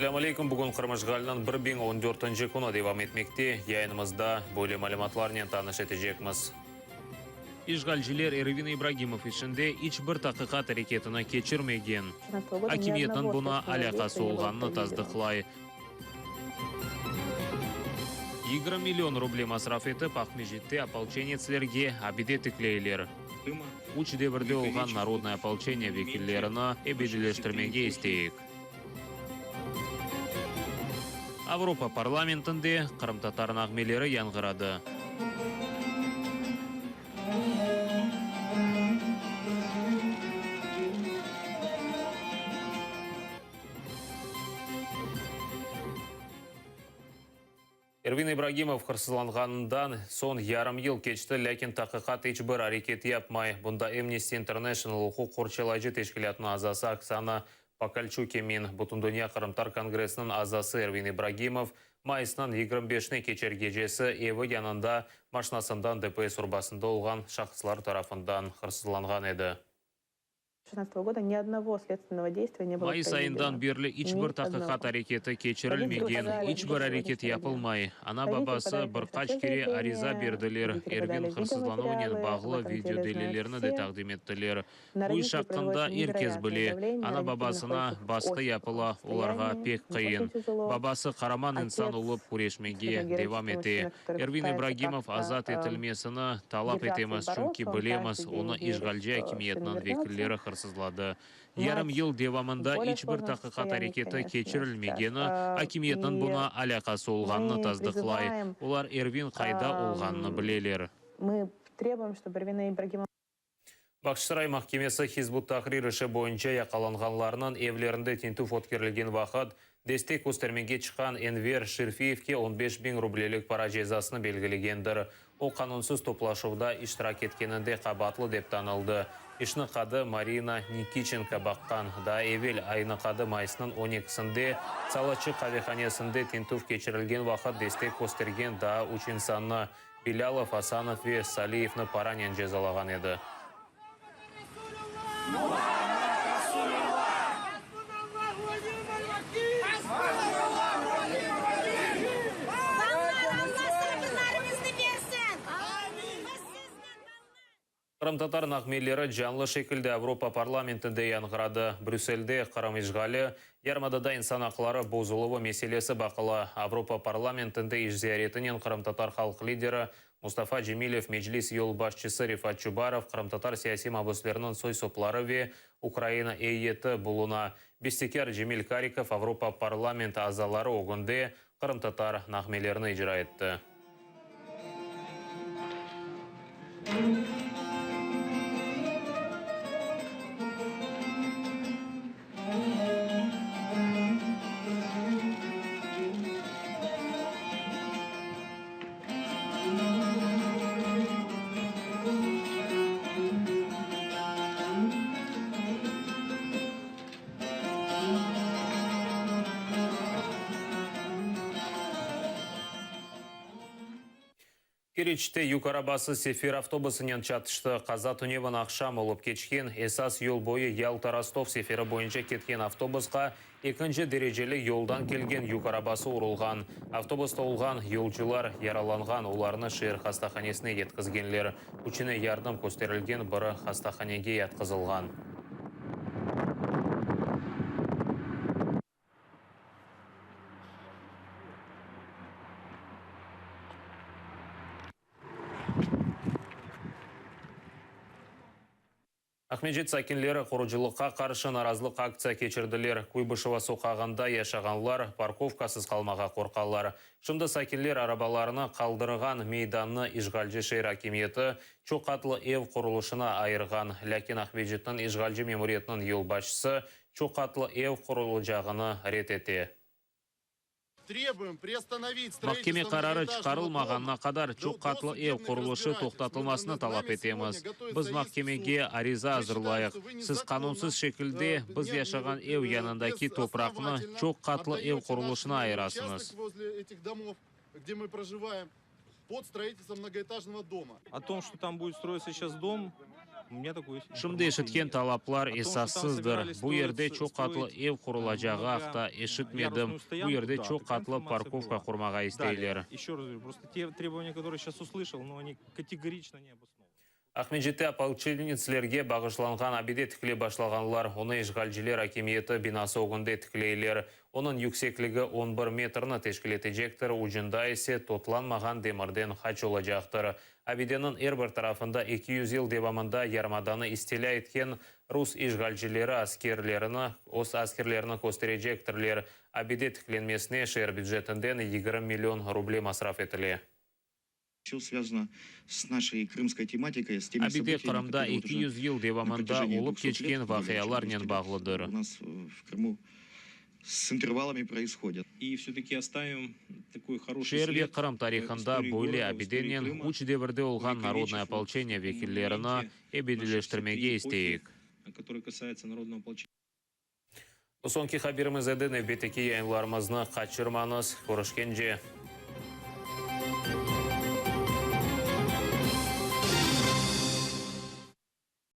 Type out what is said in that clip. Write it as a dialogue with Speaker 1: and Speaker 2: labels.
Speaker 1: Selâm aleyküm! Bugün Qırım işğaliniñ 1014-nci künü devam etmekte. Yayınımızda böyle malümatlarnen tanış etecekmiz. İşğalciler Ervin İbragimov işinde iç bir taqiqat areketini keçirmegen. Akimiyetniñ buña alâqası olğanını tasdıqlay. 20 million ruble masraf etip, Aqmescitte opolçenetslerge abide tikleyler. Üç devirde olğan Narodnoye opolçeniye vekillerini ebedileştirmege isteyik. Avropa parlamentinde qırımtatar nağmeleri yañğıradı. Ervin İbragimov hırsızlanğanından soñ yarım yıl keçti, lâkin taqiqat iç bir areket yapmay. Bunda Amnesty International uquq qorçalayıcı teşkilâtınıñ azası Oksana Pokalçuk emin. Bütündünya qırımtatar kongressiniñ azası Ervin İbragimov mayısnıñ 25-ne keçer gecesi evi yanında maşinasından ДПС urbasında olğan şahıslar tarafından hırsızlanğan edi. Mayıs ayından berli iç bir taqiqat areketi keçirilmegen, iç bir areket yapılmay. Ana-babası bir qaç kere ariza berdiler, Ervin hırsızlanuvınen bağlı video delillerni de taqdim ettiler. Bu iş aqqında er kes bile. Ana-babasına basqı yapıla, olarğa pek qıyın. Babası qaraman insan olıp küreşmege devam ete. Ervin İbragimov azat etilmesini talap etemiz, çünki bilemiz, onı işğalci akimiyetniñ vekilleri hırsızladı. Yarım yıl devamında iç bir taqiqat areketi keçirilmegeni, akimiyetniñ buña alâqası olğanını tasdıqlay. Olar Ervin qayda olğanını bileler. Bağçasaray mahkemesi Hizb ut-Tahrir işi boyunca yaqalanğanlarnıñ evlerinde tintüv ötkerilgen vaqıt destek köstermege çıqqan Enver Şirfiyevke on beş biñ rublelik para cezasını belgilegendir. O, qanunsız toplaşuvda iştirak etkeninde qabaatlı dep tanıldı. İşni qadı Marina Nikiçenko baqqan. Daa evel aynı qadı mayısnıñ on ekisinde Salaçıq qavehanesinde tintüv keçirilgen vaqıt destek köstergen daa üç insannı, Bilâlov, Asanov ve Saliyevni paranen cezalağan edi. Qırımtatar nağmeleri canlı şekilde Avropa parlamentinde yañğıradı. Brüsselde Qırım işğali, yarımadada insan aqları bozuluvı meselesi baqıla. Avropa parlamentinde iş ziyaretinen qırımtatar halq lideri Mustafa Cemilev, Meclis yolbaşçısı Refat Çubarov, qırımtatar siyasiy mabüsleriniñ soy-sopları ve Ukraina eyyeti buluna. Bestekâr Cemil Karikov Avropa parlamenti azaları ögünde qırımtatar nağmelerini icra etti. Keriçte yük arabası sefer avtobusınen çatıştı. Qaza tünevin aqşam olıp keçken. Esas yol boyu Yalta-Rostov seferi boyunca ketken avtobusqa ekinci dereceli yoldan kelgen yük arabası urulğan. Avtobusta olğan yolcular yaralanğan, olarnı şeer hastahanesine yetkizgenler. Üçüne yardım kösterilgen, biri hastahanege yatqızılğan. Aqmescit sakinleri qurucılıqqa qarşı narazılıq aktsiya keçirdiler. Kuybışeva soqağında yaşağanlar parkovkasız qalmağa qorqalar. Şimdi sakinler arabalarını qaldırğan meydannı işğalci şeer akimiyeti çoq qatlı ev qurulışına ayırğan. Lâkin Aqmescitniñ işğalci memuriyetiniñ yolbaşçısı çoq qatlı ev qurulacağını red ete. Mahkeme qararı çıqarılmağanına qadar çoq qatlı ev qurulışı toqtatılmasını talap etemiz. Biz mahkemege ariza azırlayıq. Siz qanunsız şekilde biz yaşağan ev yanındaki topraqnı çoq qatlı ev qurulışına ayırasıñız. Şimdi eşitken talaplar esassızdır. Bu yerde çoq qatlı ev qurulacağı aqta eşitmedim. Bu yerde çoq qatlı parkovka qurmağa isteyler. Aqmescitte opolçenetslerge bağışlanğan abide tiklep başlağanlar. Onı işğalciler akimiyeti binası ögünde tikleyler. Onıñ yüksekligi on bir metrni teşkil etecektir, ucunda ise totlanmağan demirden haç olacaqtır. Abideniñ er bir tarafında 200 yıl devamında yarımadanı istilâ etken rus işğalcileri askerlerini, öz askerlerini kösterecektirler. Abide tiklenmesine şeer bücetinden 20 million ruble masraf etile. Abide Qırımda 200 yıl devamında olıp keçken vaqialarnen bağlıdır. Şeer ve Qırım tarihında böyle abidenen üç devirde olğan narodnoye opolçeniye vekillerini ebediyleştirmege isteyik. Bu soñki haberimiz edi. Nevbetteki yayınlarımıznı qaçırmañız. Körüşkence!